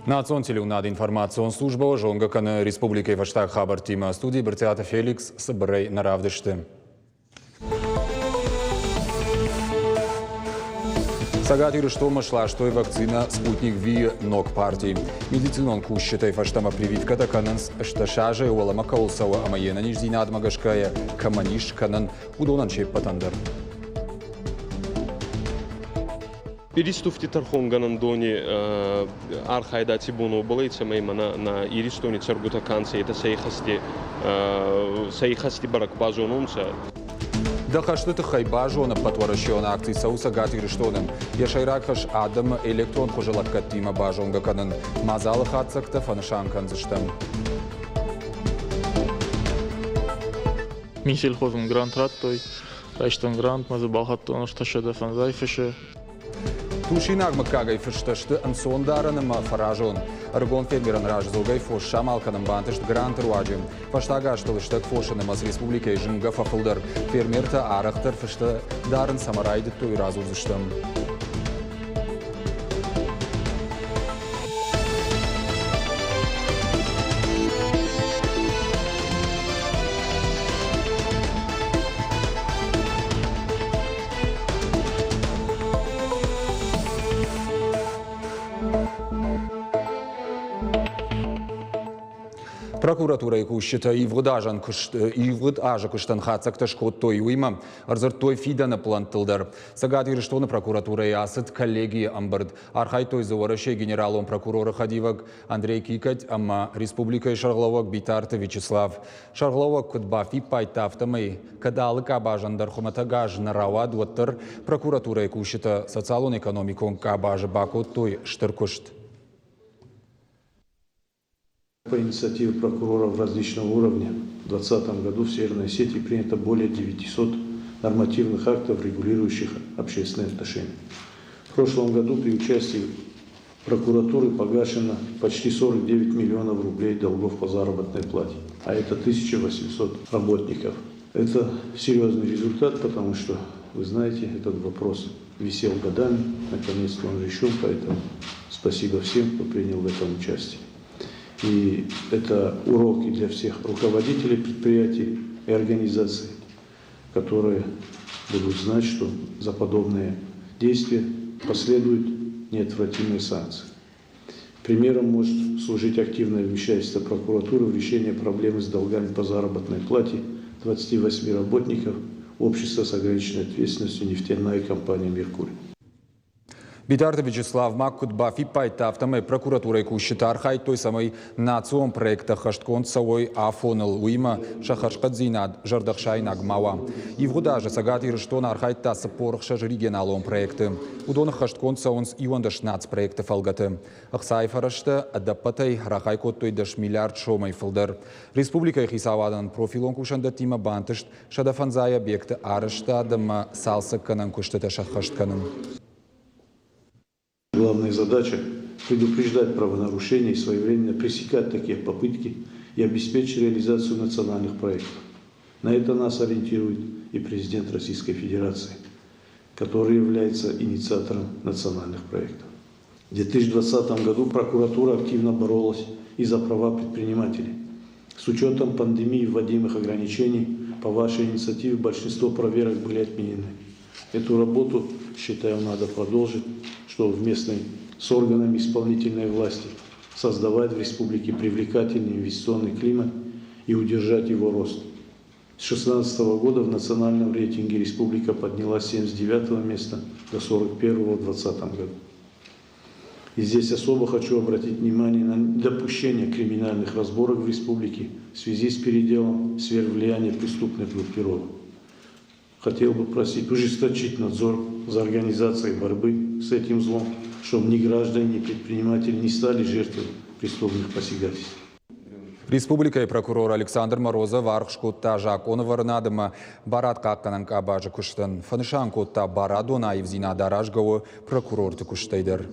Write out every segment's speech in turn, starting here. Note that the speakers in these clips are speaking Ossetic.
Национ телеуынады информацион службӕ зонгӕ кӕны республикӕйы фӕстаг хабӕрттимӕ. Студийы Брытъиаты Феликс цыбырӕй нӕ равдысты. Цӕгат Ирыстонмӕ сластой вакцинӕ «Спутник V» ног парти. Медицинон кусджытӕй фӕстӕмӕ прививкӕтӕ кӕнынц, 80 азӕй уӕлӕмӕ кӕуыл цӕуы ӕмӕ йе нӕниздзинадмӕ гӕсгӕ кӕмӕн ис кӕнӕн, уыдонӕн се ппӕтӕн дӕр. Пъиристуфти тӕрхонгӕнӕндони архайдӕ ци бон уобӕл ӕй, цӕмӕй мӕнӕ нӕ Иристони цӕргутӕ ка нцӕ, етӕ сӕ ихӕсти бӕрӕг базонунцӕ. Дӕ хӕсты тыххӕй базон ӕппӕтуӕрӕсеон акци цӕуы Цӕгат Ирыстоны. Йӕ сӕйраг хӕс адӕмы электрон хуызы лӕггӕдтимӕ базонгӕ кӕнын. Мадзалы хатдзӕгтӕ фӕнысан кӕндзыстӕм. Минсельхозон грант радтой. Райстон грант, мӕ дзы балхӕдтон 305 фысы. Тушинаг мыггагӕй фыстӕ сты ӕнцондарӕн ӕмӕ фӕразон. Ӕрыгон фермерӕн раздзогӕй фос самал кӕнын бантыст гранты руаджы. Фӕстаг азты лыстӕг фосы нымӕц республикӕйы зынгӕ фӕфылдӕр. Фермертӕ арӕхдӕр фыстӕ дарын цӕмӕ райдыдтой, радзурдзыстӕм. Прокуратурӕйы кусджытӕ ивгъуыд азӕн куыст, ивгъуыд азы куыстӕн хатдзӕгтӕ скодтой. Уыимӕ ӕрдзырдтой фидӕны плӕнттыл дӕр. Цӕгат Ирыстоны прокуратурӕйы ацыд коллегийы ӕмбырд. Архайдтой дзы Уӕрӕсейы генералон прокуроры хӕдивӕг Андрей Кикоть ӕмӕ республикӕйы сӕргълӕууӕг Битарты Вячеслав. Сӕргълӕууӕг куыд бафиппайдта, афтӕмӕй кӕд алы къабазӕн дӕр хуымӕтӕг аз нӕ рауад, уӕддӕр прокуратурӕйы кусджытӕ социалон-экономикон къабазы бакодтой стыр куыст. По инициативе прокуроров различного уровня в 2020 году в Северной Осетии принято более 900 нормативных актов, регулирующих общественные отношения. В прошлом году при участии прокуратуры погашено почти 49 миллионов рублей долгов по заработной плате, а это 1800 работников. Это серьезный результат, потому что, вы знаете, этот вопрос висел годами, наконец-то он решен, поэтому спасибо всем, кто принял в этом участие. И это уроки для всех руководителей предприятий и организаций, которые будут знать, что за подобные действия последуют неотвратимые санкции. Примером может служить активное вмешательство прокуратуры в решение проблемы с долгами по заработной плате 28 работников общества с ограниченной ответственностью «Нефтяная компания «Меркурий». Битарты Вячеслав ма куыд бафиппайдта, афтӕмӕй прокуратурӕйы кусджытӕ архайдтой, цӕмӕй национ проекттӕ хӕстгонд цӕуой афоныл, уыимӕ сӕ хӕрзхъӕддзинад зӕрдӕхсаинаг ма уа. Ивгъуыд азы Цӕгат Ирыстон архайдта 46 регионалон проекты. Уыдон ӕххӕстгонд цӕуынц 11 нацпроекты фӕлгӕты. Ӕхцайы фӕрӕзтӕ ӕдӕппӕтӕй рахай кодтой 10 миллиард сомӕй фылдӕр. Республикӕйы хицауадӕн профилон кусӕндӕттимӕ бантыст 105 объекты арӕзтад ӕмӕ цалцӕггӕнӕн куыстытӕ сӕххӕст кӕнын. Главная задача – предупреждать правонарушения и своевременно пресекать такие попытки и обеспечить реализацию национальных проектов. На это нас ориентирует и президент Российской Федерации, который является инициатором национальных проектов. В 2020 году прокуратура активно боролась и за права предпринимателей. С учетом пандемии и вводимых ограничений, по вашей инициативе большинство проверок были отменены. Эту работу, считаю, надо продолжить, чтобы вместе с органами исполнительной власти создавать в республике привлекательный инвестиционный климат и удержать его рост. С 2016 года в национальном рейтинге республика поднялась с 79 места до 41 в 2020 году. И здесь особо хочу обратить внимание на недопущение криминальных разборок в республике в связи с переделом сфер влияния преступных группировок. Хотел бы просить ужесточить надзор за организацией борьбы с этим злом, чтобы ни граждане, ни предприниматели не стали жертвой преступных посягательств. Республикӕйы прокурор Александр Морозов аргъ скодта закъонӕвӕрынад ӕмӕ барадхъахъхъӕнӕн къабазы куыстӕн. Фӕнысан кодта, барадон аивдзинад аразгӕ у прокурорты куыстӕй дӕр.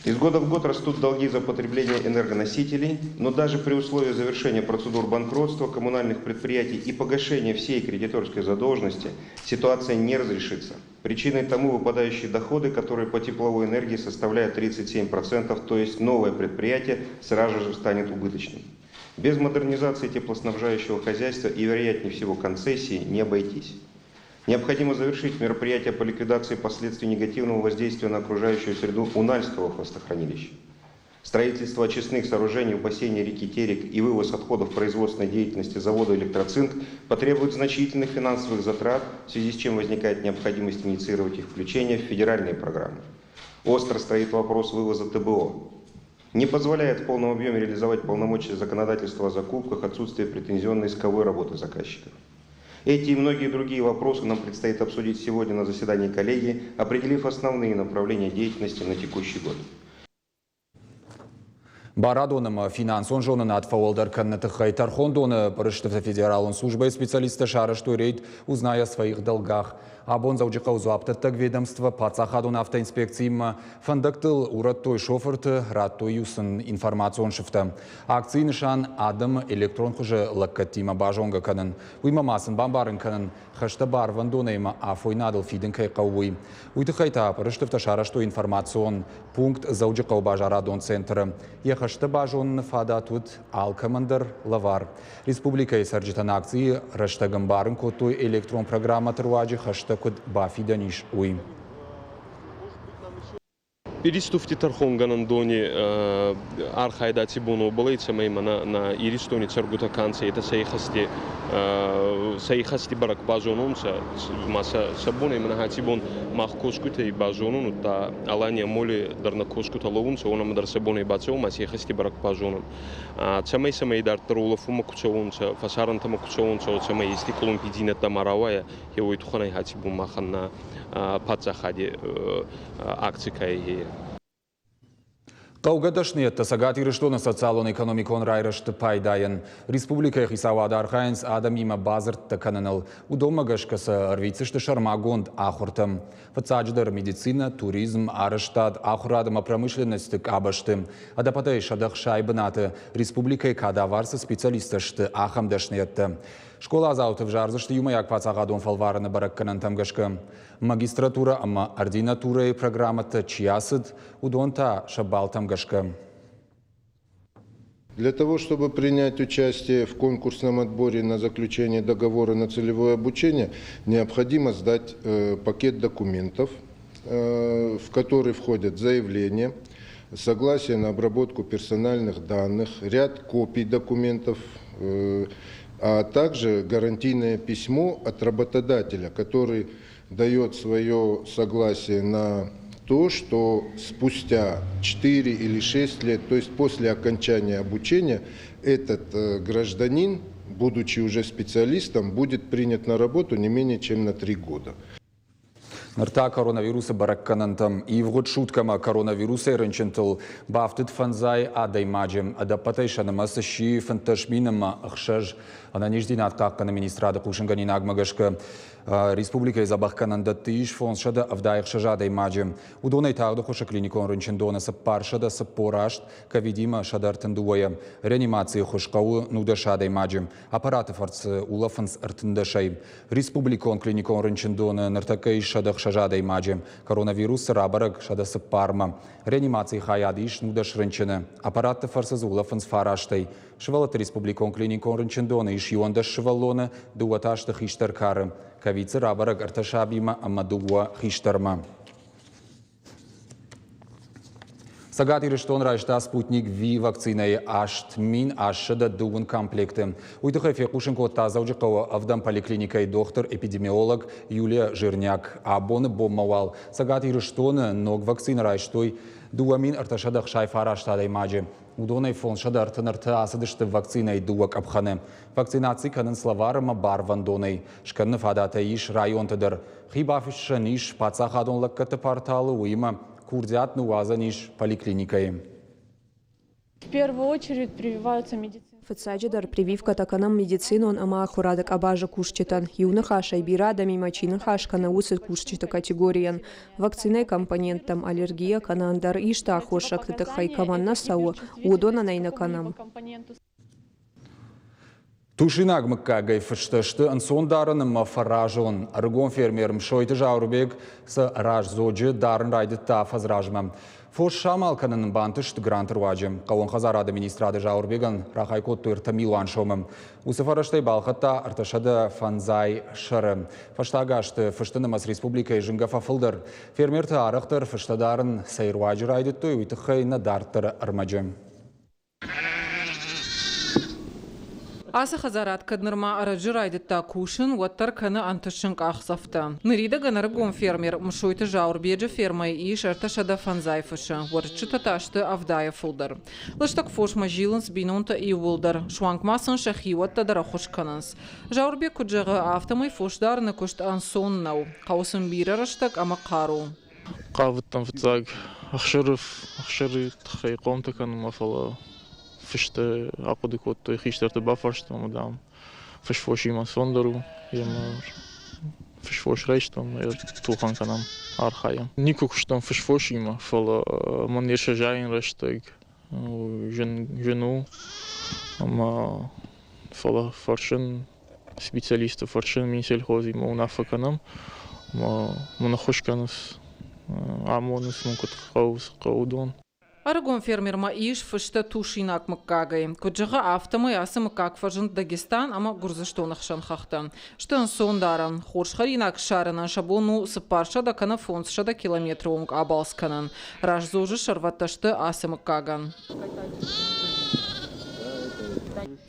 Из года в год растут долги за потребление энергоносителей, но даже при условии завершения процедур банкротства коммунальных предприятий и погашения всей кредиторской задолженности ситуация не разрешится. Причиной тому выпадающие доходы, которые по тепловой энергии составляют 37%, то есть новое предприятие сразу же станет убыточным. Без модернизации теплоснабжающего хозяйства и, вероятнее всего, концессии не обойтись. Необходимо завершить мероприятия по ликвидации последствий негативного воздействия на окружающую среду Унальского хвостохранилища. Строительство очистных сооружений в бассейне реки Терек и вывоз отходов производственной деятельности завода «Электроцинк» потребуют значительных финансовых затрат, в связи с чем возникает необходимость инициировать их включение в федеральные программы. Остро стоит вопрос вывоза ТБО. Не позволяет в полном объеме реализовать полномочия законодательства о закупках отсутствие претензионной исковой работы заказчиков. Эти и многие другие вопросы нам предстоит обсудить сегодня на заседании коллегии, определив основные направления деятельности на текущий год. Барадон ӕмӕ финансон зонынад фӕуӕлдӕр кӕныны тыххӕй тӕрхондоны пъырыстыфты федералон службӕйы специалисттӕ сарӕзтой рейд «Узнай о своих долгах». Абон Дзӕуджыхъӕуы дзуапдӕттӕг ведомство паддзахадон автоинспекциимӕ фӕндӕгтыл урӕдтой шофырты, радтой-иу сын информацион сыфтӕ. Акцийы нысан адӕмы электрон хуызы лӕггӕдтимӕ базонгӕ кӕнын. Уыимӕ ма сын бамбарын кӕнын, хӕстӕ барвӕндонӕй ӕмӕ афойнадыл фидын кӕй хъӕуы, уый. Уый тыххӕй та пъырыстыфтӕ сарӕзтой информацион пункт Дзӕуджыхъӕуы базарадон центры. Йӕ хӕстӕ базоныны фадат уыд алкӕмӕн дӕр лӕвар. Республикӕйы цӕрджытӕн акцийы рӕстӕг ӕмбарын кодтой электрон программӕты руаджы хӕстӕ куыд бафидӕн ис, уый. Пъиристуфти тӕрхонгӕнӕндони архайд аци бон уобӕл ӕй, цӕмӕй мӕнӕ нӕ Иристони цӕргутӕ ка нцӕ, етӕ сӕ ихӕсти бӕрӕг базонунцӕ, ма сӕ бон ӕй мӕнӕ аци бон мах косгутӕй базонун, удта Алания Моли дӕр нӕ косгутӕ лӕуунцӕ, уонӕмӕ дӕр сӕ бон ӕй бацӕун ма сӕ ихӕсти бӕрӕг базонун. Цӕмӕй сӕмӕ идарддӕр уолӕфунмӕ ку цӕуонцӕ, фӕсарӕнтӕмӕ ку цӕуонцӕ, цӕмӕй ести къулумпидзийнӕдтӕ ма рауайа, е уой туххӕн ӕй аци бон махӕн нӕ паддзахади акци кӕй Хъӕугӕ дӕсныйӕдтӕ Цӕгат Ирыстоны социалон-экономикон райрӕзты пайдайӕн республикӕйы хицауад архайынц адӕмимӕ бадзырдтӕ кӕныныл. Уыдонмӕ гӕсгӕ сӕ ӕрвитдзысты сӕрмагонд ахуыртӕм. Фыццаджыдӕр медицинӕ, туризм, арӕзтад, ахуырад ӕмӕ промышленносты къабӕзты. Ӕдӕппӕтӕй 160 бынаты республикӕйы кадавар цы специалисттӕ сты, ахӕм дӕсныйӕдтӕ. Скъоладзауты ӕвзардзысты иумӕйаг паддзахадон фӕлварӕны бӕрӕггӕнӕнтӕм гӕсгӕ. Магистратурӕ ӕмӕ ординатурӕйы программӕтӕ чи ацыд, уыдон та сӕ балтӕм гӕсгӕ. Для того, чтобы принять участие в конкурсном отборе на заключение договора на целевое обучение, необходимо сдать пакет документов, в который входят заявление, согласие на обработку персональных данных, ряд копий документов, а также гарантийное письмо от работодателя, который дает свое согласие на то, что спустя 4 или 6 лет, то есть после окончания обучения, этот гражданин, будучи уже специалистом, будет принят на работу не менее чем на 3 года. Ныр та коронавирусы бӕрӕггӕнӕнтӕм. Ивгъуыд суткӕмӕ коронавирусӕй рынчынтыл бафтыд фӕндзай адӕймаджы. Ӕдӕппӕтӕй сӕ нымӕц сси 15 006. Ӕнӕниздзинад хъахъхъӕны министрады хъусынгӕнинагмӕ гӕсгӕ республикӕйы дзӕбӕхгӕнӕндӕтты ис 576 адӕймаджы. Уыдонӕй тагъды хуысы клиникон рынчындоны 448, ковидимӕ 132-йӕ. Реанимацийы хуыз хъӕуы 19 адӕймаджы. Аппараты фӕрцы улӕфынц 13-ӕй. Республикон клиникон рынчындоны ныртӕккӕ ис 106 адӕймаджы. Коронавирус рабӕрӕг 104-мӕ. Реанимацийы хайад ис 19 рынчыны. Аппаратты фӕрцы дзы улӕфынц фарастӕй. Сывӕллӕтты республикон клиникон рынчындоны ис 11 сывӕллоны, дыууӕ та сты хистӕр кары. Ковид дзы рабӕрӕг ӕртӕ сабимӕ ӕмӕ дыууӕ хистӕрмӕ. Цӕгат Ирыстон райста Спутник V вакцинӕйы 8830 комплекты. Уый тыххӕй фехъусын кодта Дзӕуджыхъӕуы ӕвдӕм поликлиникӕйы дохтыр-эпидемиолог Юлия Жирняк. Абоны бонмӕ уал Цӕгат Ирыстоны ног вакцинӕ райстой 2369 адӕймаджы. Уыдонӕй 533 ацыдысты вакцинӕйы дыууӕ къӕпхӕны. Вакцинаци кӕнынц лӕвар ӕмӕ барвӕндонӕй. Скӕныны фадатӕй ис районты дӕр. Хи бафыссӕн ис паддзахадон лӕггӕдты порталы, уыимӕ курдиат ныууадзӕн ис поликлиникӕйы. В первую очередь прививаются медицинские. Фыццаджыдӕр, прививкӕтӕ кӕнӕм медицинон ӕмӕ ахуырады къабазы кусджытӕн, иу ныхасӕй бирӕ адӕмимӕ чи ныхас кӕны, уыцы кусджыты категорийӕн. Вакцинӕйы компоненттӕм аллергия кӕнӕ ӕндӕр исты аххосӕгты тыххӕй кӕмӕн нӕ цӕуы, уыдонӕн ӕй нӕ кӕнӕм. Тушинаг мыггагӕй фыстӕ сты ӕнцондарӕн ӕмӕ фӕразон. Ӕрыгон фермер Мсойты Зауырбег сӕ раздзоджы дарын райдыдта афӕдз размӕ. Фос самал кӕнын бантыст гранты руаджы. Хъӕууон хӕдзарады министрады Зауырбегӕн рахай кодтой 3 милуан сомы. Уыцы фӕрӕзтӕй балхӕдта 305 сӕры. Фӕстаг азты фысты нымӕц республикӕйы зынгӕ фӕфылдӕр. Фермертӕ арӕхдӕр фыстӕ дарын цӕй руаджы райдыдтой, уый тыххӕй нӕ дарддӕры ӕрмӕджы. Ацы хӕдзарад кӕд нырма ӕрӕджы райдыдта кусын, уӕддӕр кӕны ӕнтыстджын къахдзӕфтӕ. Ныридӕгӕн ӕрыгон фермер Мсойты Зауырбеджы фермӕйы ис 305 фысы, уӕрыччытӕ та сты 70-ӕй фылдӕр. Лыстӕг фосмӕ зилынц бинонтӕ иууылдӕр, суанг ма сын сӕ хиуӕттӕ дӕр ӕххуыс кӕнынц. Зауырбег куыд зӕгъы, афтӕмӕй фосдарыны куыст ӕнцон нӕу. Хъӕуы сын бирӕ рӕстӕг ӕмӕ хъару. Хъавыдтӕн фыццаг ӕхсыры ӕхсыры тыххӕй хъомтӕ кӕнынмӕ, фӕлӕ фысты ахъуыды кодтой, хистӕрты бафарстон ӕмӕ, дам, фысфосимӕ ӕнцондӕр у, ӕмӕ фысфос райстон ӕмӕ йӕ тухӕн кӕнӕм, архайӕм. Никуы куыстам фысфосимӕ, фӕлӕ мӕн йӕ сӕзайын рӕстӕг зын, зын у, ӕмӕ фӕлӕ фӕрсын специалистты фӕрсын, Минсельхозимӕ уынаффӕ кӕнӕм, ӕмӕ мын ӕххуыс кӕнынц, амонынц мын, куыд хъӕуы, цы хъӕуы, уыдон. Ӕрыгон фермермӕ ис фыстӕ тушинаг мыггагӕй. Куыд зӕгъы, афтӕмӕй ацы мыггаг фӕзынд Дагестан ӕмӕ Гуырдзыстоны хсӕн хӕхты. Сты ӕнцондарӕн, хорз хӕринаг ссарынӕн сӕ бон у 400 кӕнӕ 500 километры онг абалц кӕнын. Раздзозы сӕрвӕттӕ сты ацы мыггагӕн.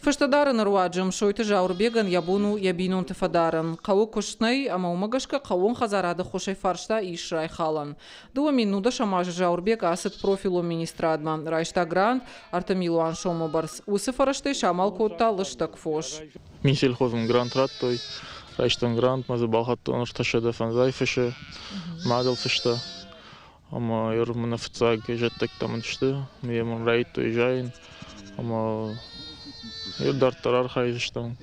Фӕстӕдарыны руаджы Мсойты Зауырбегӕн йӕ бон у йӕ бинонты фӕдарын. Хъӕуы куыст нӕй, ӕмӕ уымӕ гӕсгӕ хъӕууон хӕдзарады ххуысӕй фарста ис райхалӕн. 2010 азы Зауырбег ацыд профилон министрадмӕ, райста грант 3 милуан сомы бӕрц. Уыцы фӕрӕзтӕй самал кодта лыстӕг фос. Минсельхозмӕ грант радтой, райстон грант, мӕ дзы балхӕдтон 305 фысы, мадӕл фыстӕ. Ӕмӕ мын фыццаг зӕдтӕгтӕ мын сты, ме мын райдыдтой зайын. Ӕмӕ дарддӕр архайдзыстӕм,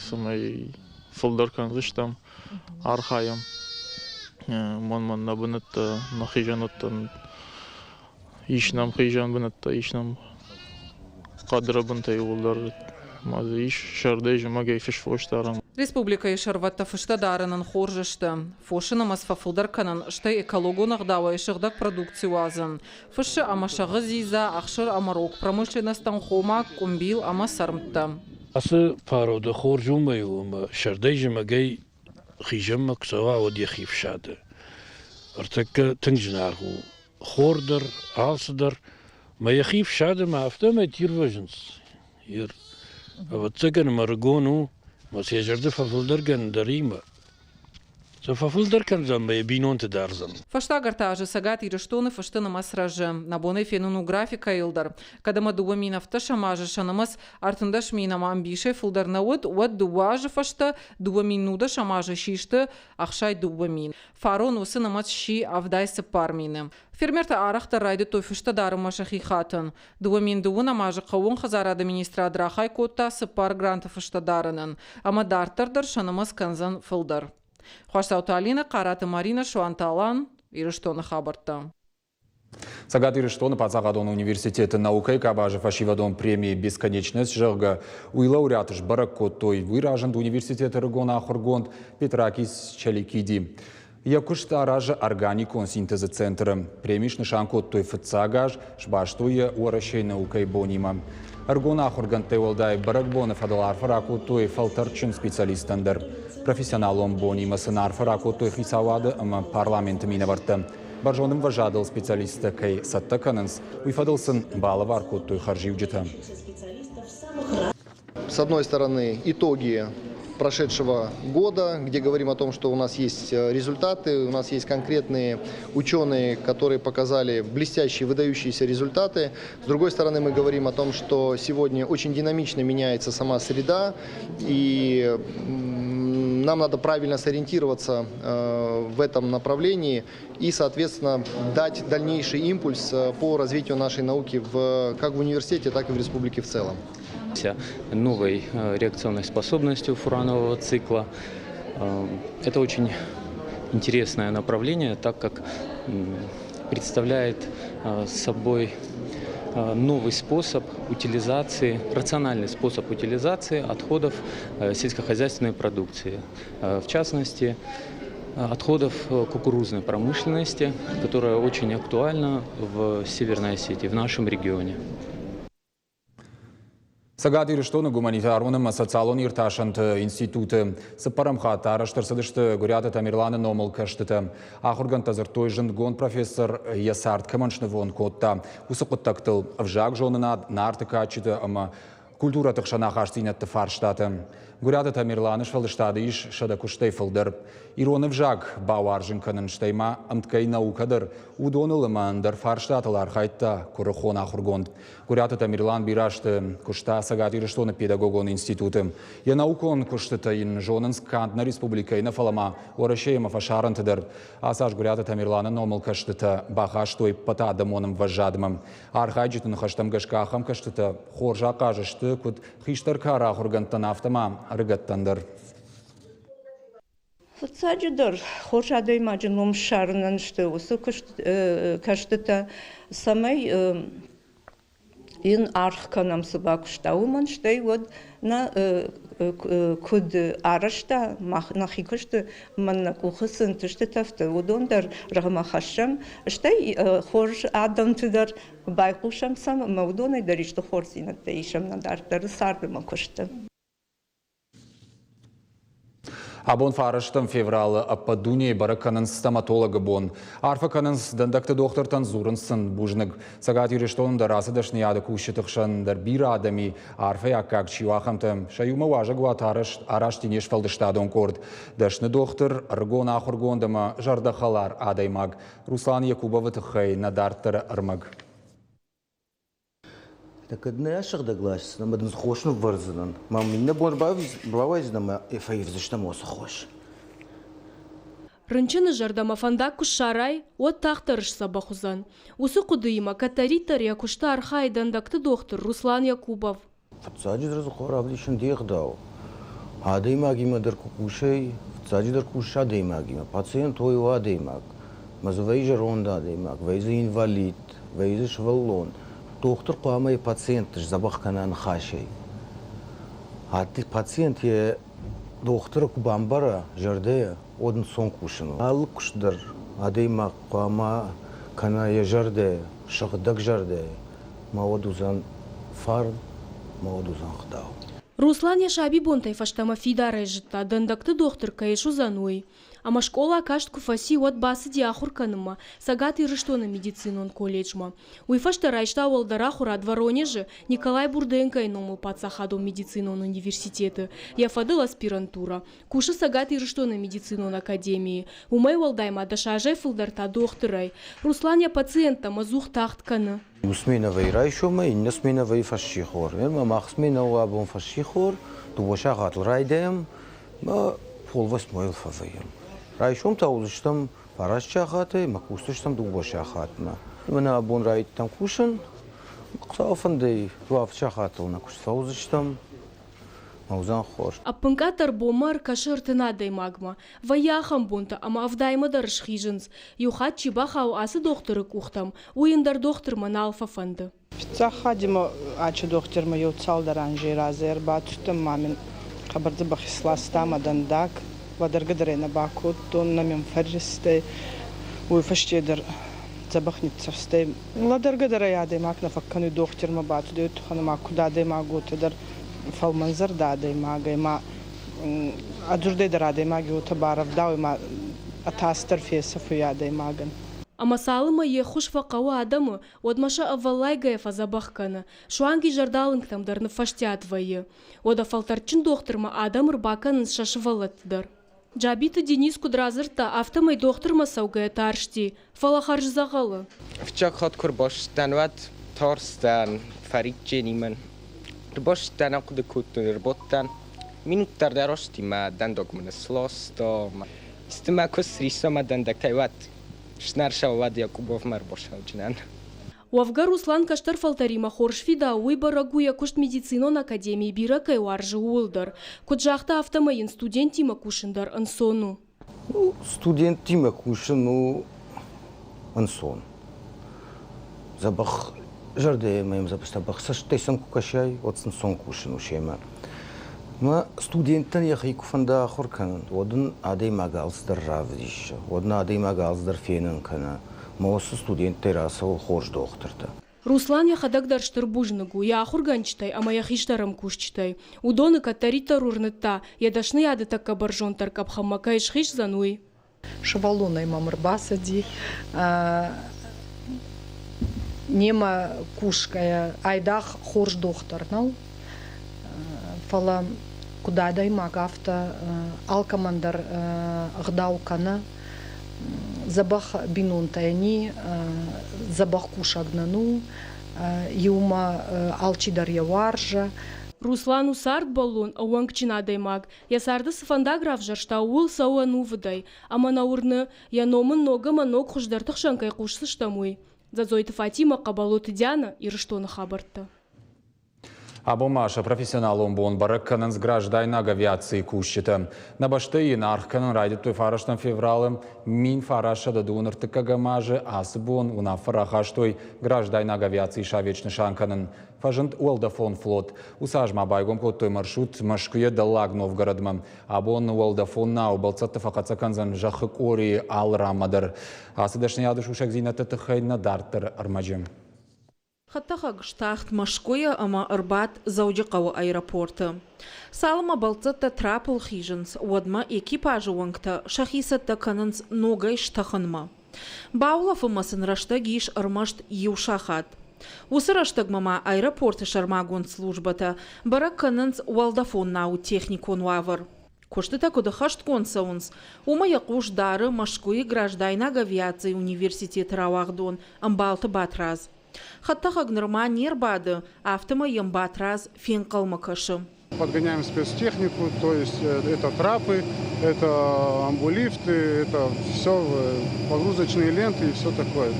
цӕмӕй фылдӕр кӕндзыстӕм, архайӕм. Мӕнмӕ нӕ бынӕттӕ, нӕ хизӕнуӕттӕн ис нӕм хизӕн бынӕттӕ, ис нӕм хъӕдрӕбынтӕ иууылдӕр ма дзы ис сӕрдӕй зымӕгӕй фысфос дарӕм. Республикӕйы сӕрвӕттӕ фыстӕ дарынӕн хорз сты. Фосы нымӕц фӕфылдӕр кӕнын, стӕй экологон ӕгъдауӕй сыгъдӕг продукци уадзын. Фысы ӕмӕ сӕгъы дзидза, ӕхсыр ӕмӕ рог промышленностӕн хомаг, къуымбил ӕмӕ цӕрмттӕ. Ацы пароды хорз уымӕй у, ӕмӕ сӕрдӕй-зымӕгӕй хизӕнмӕ куы цӕуа, уӕд йӕхи фсады. Ӕртӕккӕ тынг зынаргъ у хор дӕр, алцыдӕр. Мӕ йӕхи фсады ӕмӕ афтӕмӕй ирвӕзынц. Ӕвӕццӕгӕн, ӕмӕ ӕрыгон у, ӕмӕ сӕ зӕрдӕ фӕфылдӕргӕндӕримӕ. Цы фӕфылдӕр кӕндзӕн мӕ йӕ бинонты дардзӕн. Фӕстаг ӕртӕ азы Цӕгат Ирыстоны фысты нымӕц рӕзы. Нӕ бонӕй фенын у графикӕйыл дӕр. Кӕд ӕмӕ 2017 азы сӕ нымӕц 13 000 ӕмӕ ӕмбисӕй фылдӕр нӕ уыд, уӕд дыууӕ азы фӕстӕ 2019 азы систы 62 000. Фарон уыцы нымӕц сси 74 000. Фермертӕ арӕхдӕр райдыдтой фыстӕ дарынмӕ сӕхи хатын. 2012 азы хъӕууон хӕдзарады министрад рахай кодта цыппар гранты фыстӕ дарынӕн, ӕмӕ дарддӕр дӕр сӕ нымӕц кӕндзӕн фылдӕр. Хуасдзауты Алинӕ, Хъараты Маринӕ, Суанты Алан, Ирыстоны хабӕрттӕ. Цӕгат Ирыстоны паддзахадон университеты наукӕйы къабазы фӕсивӕдон преми «Бесконечность», зӕгъгӕ, уый лауреат сбӕрӕг кодтой. Уый разынд университеты ӕрыгон ахуыргонд Петракис Чаликиди. Йӕ куыст аразы органикон синтезы центры. Преми снысан кодтой фыццаг аз, сбастой йӕ Уӕрӕсейы наукӕйы бонимӕ. Ӕрыгон ахуыргӕндтӕй уӕлдай бӕрӕгбоны фӕдыл арфӕ ракодтой фӕлтӕрдджын специалисттӕн дӕр. Профессионалон бонимӕ сын арфӕ ракодтой хицауады ӕмӕ парламенты минӕвӕрттӕ. Бӕрзонд ӕмвӕзадыл специалисттӕ кӕй цӕттӕ кӕнынц, уый фӕдыл сын балӕвар кодтой хӕрзиуджытӕ. С одной стороны, итоги прошедшего года, где говорим о том, что у нас есть результаты, у нас есть конкретные ученые, которые показали блестящие, выдающиеся результаты. С другой стороны, мы говорим о том, что сегодня очень динамично меняется сама среда, и нам надо правильно сориентироваться в этом направлении и, соответственно, дать дальнейший импульс по развитию нашей науки как в университете, так и в республике в целом. Новой реакционной способностью фуранового цикла. Это очень интересное направление, так как представляет собой новый способ утилизации, рациональный способ утилизации отходов сельскохозяйственной продукции. В частности, отходов кукурузной промышленности, которая очень актуальна в Северной Осетии, в нашем регионе. Цӕгат Ирыстоны гуманитарон ӕмӕ социалон иртасӕнты институты цыппӕрӕм хатт арӕзт ӕрцыдысты Гуыриаты Тамерланы номыл кӕстытӕ. Ахуыргӕндтӕ дзырдтой, зындгонд профессор йӕ цард кӕмӕн снывонд кодта, уыцы хъуыддӕгтыл ӕвзагзонынад, Нарты кадджыты ӕмӕ культурӕты хсӕн ахастдзинӕдты фарстатӕ. Гуыриаты Тамерланы сфӕлдыстады ис 100 куыстӕй фылдӕр. Ирон ӕвзаг бауарзын кӕнын, стӕй ма ӕмткӕй наукӕ дӕр, уыдоныл ӕмӕ ӕндӕр фарстатыл архайдта куырыхон ахуыргонд. Гуыриаты Тамерлан бирӕ азты куыста Цӕгат Ирыстоны педагогон институты. Йӕ наукон куыстытӕ йын зонынц канд нӕ республикӕйы нӕ, фӕлӕ ма Уӕрӕсейы ӕмӕ фӕсарӕнты дӕр. Ацы аз Гуыриаты Тамерланы номыл кӕстытӕ бахастой ӕппӕтадӕмон ӕмвӕзадмӕ. Архайджыты ныхӕстӕм гӕсгӕ ахӕм кӕстытӕ хорз ахъаз сты куыд хистӕр кары ахуыргӕндтӕн, афтӕ ма ӕрыгӕттӕн дӕр. Фыццаджыдӕр, хорз адӕймаджы ном ссарынӕн сты уыцы кӕстытӕ, цӕмӕй йын аргъ кӕнӕм, цы бакуыста, уымӕн, стӕй уӕд нӕ куыд арӕзта мах нӕхи куысты, мӕн нӕ къухы цы ӕнтыстытӕ фты, уыдон дӕр рӕгъмӕ хӕссӕм, стӕй хорз адӕмты дӕр байхъусӕм сӕм ӕмӕ уыдонӕй дӕр исты хорздзинӕдтӕ исӕм нӕ дарддӕры царды ӕмӕ куысты. Абон фарӕстӕм февралы ӕппӕт дунейы бӕрӕг кӕнынц стоматологы бон. Арфӕ кӕнынц дӕндӕгты дохтыртӕн, дзурынц сын бузныг. Цӕгат Ирыстоны дӕр ацы дӕсныйады кусджыты хсӕн дӕр бирӕ адӕм и, арфӕйы аккаг чи у, ахӕмтӕ. Сӕ иумӕ уазӕгуат арӕзт и не сфӕлдыстадон къорд. Дӕсны дохтыр, ӕрыгон ахуыргонд ӕмӕ зӕрдӕхӕлар адӕймаг Руслан Якубовы тыххӕй нӕ дарддӕры ӕрмӕг. Кӕд нӕ сыгъдӕг ласдзынӕн ӕмӕ дын хос ныввӕрдзынӕн. Мӕм иннӕ бон бауайдзынӕн ӕмӕ фӕивдзыстӕм уыцы хос. Рынчыны зӕрдӕмӕ фӕндаг куы ссарай, уӕд тагъддӕр сдзӕбӕх уыдзӕн. Уыцы хъуыдыимӕ кӕддӕриддӕр йӕ куысты архайы дӕндӕгты дохтыр Руслан Якубов. Фыццаджыдӕр дзы хъуамӕ равдисын де гъдау. Адӕймагимӕ дӕр куы кусай, фыццаджыдӕр кусыс адӕймагимӕ. Пациент уый у адӕймаг. Мӕ дзы вӕййы зӕронд адӕймаг, вӕййы дзы инвалид, вӕййы дзы сывӕллон. Дохтыр хъуамӕ йӕ пациентты сдзӕбӕх кӕна ныхасӕй. Пациент йӕ дохтыры куы бамбара зӕрдӕйӕ, уӕд ӕнцон кусын у. Алы куыст дӕр адӕймаг хъуамӕ кӕна йӕ зӕрдӕйӕ, сыгъдӕг зӕрдӕйӕ. Мӕ уод уыдзӕн фарн, мӕ уод уыдзӕн гъдау. Руслан йӕ сабибонтӕй фӕстӕмӕ фидарӕй зыдта, дӕндӕгты дохтыр кӕй суыдзӕн, уый. Ӕмӕ скъола каст куы фӕци, уӕд бацыди ахуыр кӕнынмӕ Цӕгат Ирыстоны медицинон колледжмӕ. Уый фӕстӕ райста уӕлдӕр ахуырад Воронежы Николай Бурденкойы номыл паддзахадон медицинон университеты, йӕ фӕдыл аспирантурӕ. Кусы Цӕгат Ирыстоны медицинон академийы. Уымӕй уӕлдай ма дӕс азӕй фылдӕр та дохтырӕй. Руслан йӕ пациенттӕм ӕдзух тагъд кӕны. Иу сменӕ вӕййы райсомӕй, иннӕ сменӕ вӕййы фӕссихор. Ӕмӕ мах сменӕ у абон фӕссихор, дыууӕ сахатыл райдайӕм ӕмӕ полвосьмойыл фӕвӕййӕм. Райсом та уыдзыстӕм фараст сахатӕй ӕмӕ кусдзыстӕм дыууӕ сахатмӕ. Мӕнӕ абон райдыдтам кусын, Хуыцауы фӕндӕй авд сахатыл нӕ куыст фӕуыдзыстӕм. Уыдзӕн хорз. Ӕппынкъаддӕр бонмӕ ӕркӕсы ӕртын адӕймагмӕ. Вӕййы ахӕм бонтӕ, ӕмӕ ӕвдаймӕ дӕр схизынц. Иу хатт чи бахауы ацы дохтыры къухтӕм, уый ӕндӕр дохтырмӕ нал фӕфӕнды. Фиццаг хатт ачи дохтирмӕ еу цалдӕр анзей разӕй ӕрбацудтӕн ма мин хъӕбӕр дзӕбӕх исласта мӕ дӕндаг. Лӕдӕргӕ дӕр ӕй нӕ бакодтон, нӕ мин фӕрристӕй. Уой фӕсте дӕр дзӕбӕх ниццӕфстӕй. Лӕдӕргӕ дӕр ӕй адӕймаг нӕ фӕккӕнуй дохтирмӕ бацудӕй, туххӕн ӕма куд адӕймаг, уотӕ дӕр фӕлмӕнзӕрдӕ адӕймаг ӕй ма ӕ дзурдӕй дӕр адӕймаги уотӕ барӕвдауй ма ӕ тас дӕр фесӕфуй адӕймагӕн. Ӕмӕ цалынмӕ йе ххуыс фӕхъӕуы адӕмы, уӕдмӕ сӕ ӕвӕллайгӕйӕ фӕдзӕбӕх кӕны, суанг изӕрдалынгтӕм дӕр ныффӕстиат вӕййы. Уӕдӕ фӕлтӕрдджын дохтырмӕ адӕм ӕрбакӕнынц сӕ сывӕллӕтты дӕр. Джабиты Денис куыд радзырдта, афтӕмӕй дохтырмӕ цӕугӕйӕ тарсти, фӕлӕ хӕрз дзӕгъӕлы. Фыццаг хатт куы ӕрбацыдтӕн, уӕд тарстӕн фӕричченимӕ. Ӕрбацыдтӕн, ахъуыды кодтон, ӕрбадтӕн. Минут дӕр дӕ рости мӕ дӕндаг мын сласта. Исты мӕ куы сриса мӕ дӕндӕгтӕй, уӕд снӕрсау, уӕд Якубовмӕ ӕрбацӕуджынӕн. Уӕвгӕ Руслан кӕстӕр фӕлтӕримӕ хорз фидауы, уый бӕрӕг у, йӕ куыст медицинон академийы бирӕ кӕй уарзы, ууыл дӕр. Куыд загъта, афтӕмӕй йын студенттимӕ кусын дӕр ӕнцон у. Ну, студенттимӕ кусын у ӕнцон. Дзӕбӕх зӕрдӕйӕ мӕм дзӕбӕх цӕстӕй сӕм куы кӕсай, уӕд сын ӕнцон кусын у семӕ. Мӕ студенттӕн йӕхи куы фӕнда ахуыр кӕнын, уӕд ын адӕймаг алцыдӕр равдисы, уӕд ын адӕймаг алцыдӕр фенын кӕны. Мӕ уыцы студенттӕй рацӕуы хорз дохтыртӕ. Руслан йӕхӕдӕг дӕр стыр бузныг у йӕ ахуыргӕнджытӕй ӕмӕ йӕ хистӕр ӕмкусджытӕй. Уыдоны кӕддӕриддӕр уырныдта, йӕ дӕсныйады тӕккӕ бӕрзонддӕр къӕпхӕнмӕ кӕй схиздзӕн, уый. Сывӕллонӕй мӕм ӕрбацыди, немӕ кусгӕйӕ айдагъ хорз дохтыр нӕу, фӕлӕ куыд адӕймаг, афтӕ алкӕмӕн дӕр ӕгъдау кӕны. Дзӕбӕх бинонтӕ ни, дзӕбӕх кусӕг нын у, иумӕ алчидӕр йӕ уарзы. Руслан у цардбӕллон, ӕууӕнкджын адӕймаг. Йӕ царды цы фӕндаг равзӕрста, ууыл цӕуы ӕнувыдӕй. Ӕмӕ нӕ уырны, йӕ ном ын ног ӕмӕ ног хуыздӕрты хсӕн кӕй хъусдзыстӕм, уый. Дзӕдзойты Фатимӕ, Хъӕбӕлоты Дианӕ, Ирыстоны хабӕрттӕ. Абон ма сӕ профессионалон бон бӕрӕг кӕнынц граждайнаг авиацийы кусджытӕ. Нӕ бӕстӕйы йын аргъ кӕнын райдыдтой фарӕстӕм февралы 1902 ӕртыккӕгӕм азы. Ацы бон уынаффӕ рахастой граждайнаг авиацийы совет снысан кӕнын. Фӕзынд уӕлдӕфон флот. Уыцы аз ма байгом кодтой маршрут Мӕскуыйӕ Дӕллаг Новгородмӕ. Абон уӕлдӕфон нау бӕлццӕтты фӕхӕццӕ кӕндзӕн зӕххы къорийы алы ранмӕ дӕр. Ацы дӕсныйады сусӕгдзинӕдты тыххӕй нӕ дарддӕр ӕрмӕджы. Хӕдтӕхӕг стахт Мӕскуыйӕ ӕмӕ ӕрбадт Дзӕуджыхъӕуы аэропорты. Цалынмӕ бӕлццӕттӕ трапыл хизынц, уӕдмӕ экипажы уӕнгтӕ сӕхи цӕттӕ кӕнынц ногӕй стӕхынмӕ. Баулӕфынмӕ сын рӕстӕг ис ӕрмӕст иу сахат. Уыцы рӕстӕгмӕ ма аэропорты сӕрмагонд службӕтӕ бӕрӕг кӕнынц уӕлдӕфон науы техникон уавӕр. Куыстытӕ куыд ӕххӕстгонд цӕуынц, уымӕ йӕ хъус дары Мӕскуыйы граждайнаг авиацийы университеты рауагъдон Ӕмбалты Батрадз. Хӕдтӕхӕг нырма не рбады, афтӕмӕй йӕм Батрадз фенхъӕлмӕ кӕсы. Подгоняем спецтехнику, то есть это трапы, это амбулифты, это все погрузочные ленты и все такое.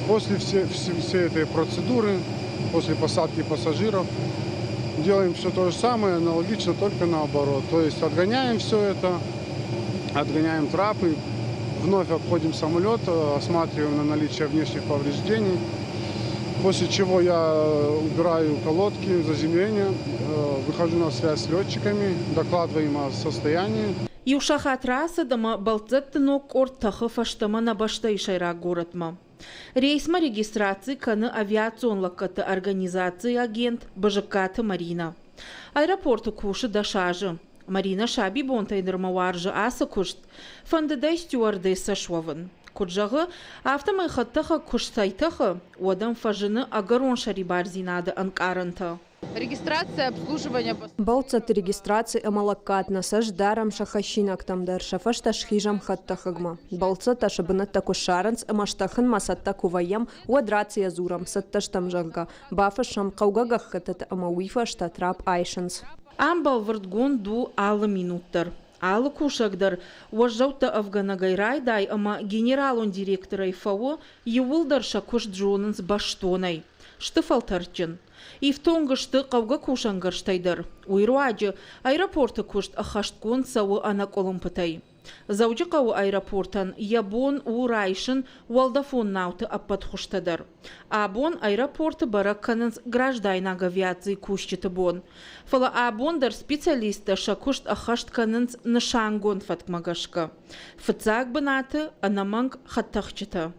После всей этой процедуры, после посадки пассажиров, делаем все то же самое, аналогично, только наоборот. То есть отгоняем все это, отгоняем трапы, вновь обходим самолет, осматриваем на наличие внешних повреждений. После чего я убираю колодки заземления, выхожу на связь с летчиками, докладываю им о состоянии. Иу сахат рацыд ӕмӕ бӕлццӕтты ног къорд тӕхы фӕстӕмӕ нӕ бӕстӕйы сӕйраг горӕтмӕ. Рейсмӕ регистраци кӕны авиацион лӕггӕдты организацийы агент Бызыккаты Маринӕ. Аэропорты кусы 10 азы. Маринӕ сабибонтӕй нырмӕ уарзы ацы куыст, фӕндыд ӕй стюардессӕ суӕвын. Куыд зӕгъы, афтӕмӕй хӕдтӕхӕг куы сцӕйтӕхы, уӕд ӕм фӕзыны ӕгӕрон сӕрибардзинады ӕнкъарӕнтӕ. Регистрация, обслуживание. Бӕлццӕтты регистраци ӕмӕ лӕггад нӕ цӕст дарӕм сӕ хӕссинӕгтӕм дӕр, сӕ фӕстӕ схизӕм хӕдтӕхӕгмӕ. Бӕлццӕттӕ сӕ бынӕттӕ куы ссарынц ӕмӕ стӕхынмӕ цӕттӕ куы вӕййӕм, уӕд рацийӕ дзурӕм, цӕттӕ стӕм, зӕгъгӕ. Бафыссӕм хъӕугӕ гӕххӕттытӕ ӕмӕ уый фӕстӕ трап айсынц. Ам бӕлвырдгонд у алы минут дӕр. Алы кусӕг дӕр уӕззӕуттӕ ӕвгӕнӕгӕй райдай ӕмӕ генералон директорӕй фӕуы, иууылдӕр сӕ куыст зонынц бӕстонӕй. Сты фӕлтӕрдджын. Ифтонг сты хъӕугӕ кусӕнгӕрзтӕй дӕр. Уый руаджы аэропорты куыст ӕххӕстгонд цӕуы ӕнӕкъуылымпытӕй. Дзӕуджыхъӕуы аэропортӕн йӕ бон у райсын уӕлдӕфон науты ӕппӕт хуызтӕ дӕр. Абон аэропорты бӕрӕг кӕнынц граждайнаг авиацийы кусджыты бон. Фӕлӕ абон дӕр специалисттӕ сӕ куыст ӕххӕст кӕнынц нысангонд фӕткмӕ гӕсгӕ. Фыццаг бынаты ӕнӕмӕнг хӕдтӕхджытӕ.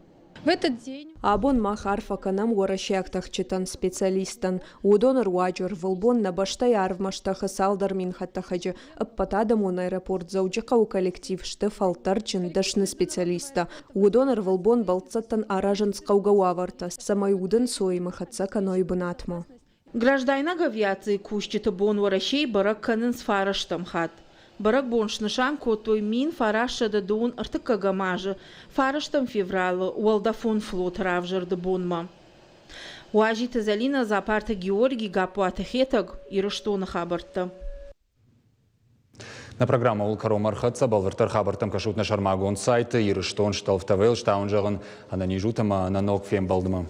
В этот день Абон мах арфӕ кӕнӕм уӕрӕсейаг тӕхджытӕн, специалисттӕн. Уыдоны руаджы ӕрвылбон нӕ бӕстӕйы арвмӕ стӕхы цалдӕр мин хӕдтӕхӕджы. Ӕппӕтадӕмон аэропорт Дзӕуджыхъӕуы коллектив сты фӕлтӕрдджын, дӕсны специалисттӕ. Уыдон ӕрвылбон бӕлццӕттӕн аразынц хъӕугӕ уавӕртӕ, цӕмӕй удӕнцойимӕ хӕццӕ кӕной бынатмӕ. Граждайнаг авиацийы кусджыты бон Уӕрӕсейы бӕрӕг кӕнынц фарӕстӕм хатт. Бӕрӕгбон снысан кодтой 1933 азы фарӕстӕм февралы уӕлдӕфон флоты равзӕрды бонмӕ. Уазиты Зӕлинӕ, Дзапарты Георги, Гаппуаты Хетӕг, Ирыстоны хабӕрттӕ. Нӕ программӕ кӕронмӕ ӕрхӕццӕ. Бӕлвырддӕр хабӕрттӕм кӕсут нӕ сӕрмагонд сайты Ирыстон стӕлфтӕ Стаун зӕгъын ӕнӕниз ут ӕмӕ нӕ ног фембӕлдмӕ.